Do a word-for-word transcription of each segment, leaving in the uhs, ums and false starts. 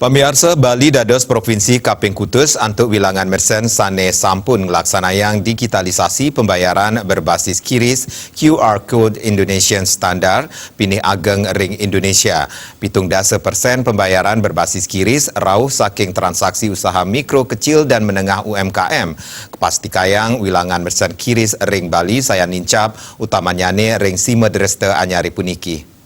Pamiarsa, Bali dados provinsi kaping kutus antuk wilangan merchant sane sampun nglaksanayang digitalisasi pembayaran berbasis kiris, Q R Code Indonesian Standard, pinih ageng ring Indonesia. Pitung dasa persen pembayaran berbasis kiris rauh saking transaksi usaha mikro, kecil, dan menengah, U M K M. Kapastikayang wilangan merchant kiris ring Bali sayan nincap, utamanyane ring sima dresta anyare puniki.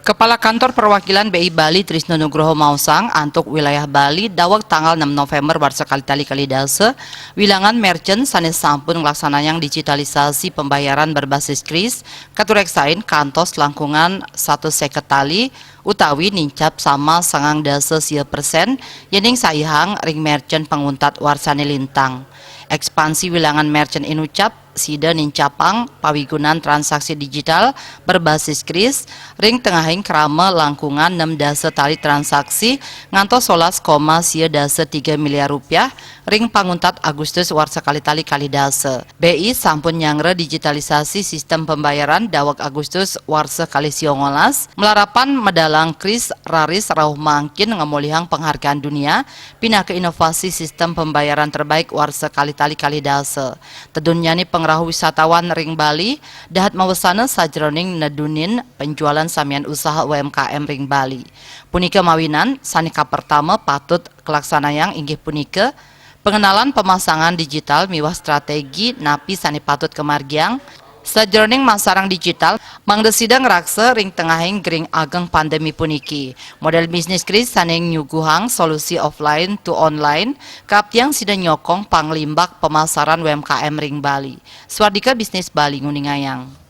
Kepala Kantor Perwakilan B I Bali Trisno Nugroho maosang, antuk wilayah Bali daweg tanggal enam November warsa kalih tali kalih dasa, wilangan merchant sane sampun nglaksanayang digitalisasi pembayaran berbasis kris katureksain kantos langkungan satus seket tali utawi nincap sama sangang dasa sia persen, yening saihang ring merchant panguntat warsane lintang. Ekspansi wilangan merchant inucap sida nincapang pawigunan transaksi digital berbasis kris ring tengahing krama langkungan enam dasa tali transaksi ngantos solas koma sia dasa tiga miliar rupiah ring panguntat Agustus warsa kalih tali kalih dasa. B I sampun nyanggra digitalisasi sistem pembayaran daweg Agustus warsa kalih sia ngolas, malarapan medalang kris raris rauh mangkin ngamolihang penghargaan dunia pinaka inovasi sistem pembayaran terbaik warsa kalih tali kalih dasa. Tedunnyane pangrauh wisatawan ring Bali dahat mawesana sajeroning nedunin penjualan samian usaha U M K M ring Bali. Punika mawinan sane kapertama patut kalaksanayang inggih punika pengenalan pemasangan digital miwah strategi napi sane patut kamargiang sajeroning masarang digital, mangda sida ngraksa ring tengahing gering ageng pandemi puniki. Model bisnis kris sane nyuguhang solusi offline to online, kaaptiang sida nyokong panglimbak pemasaran U M K M ring Bali. Swardika Bisnis Bali nguningayang.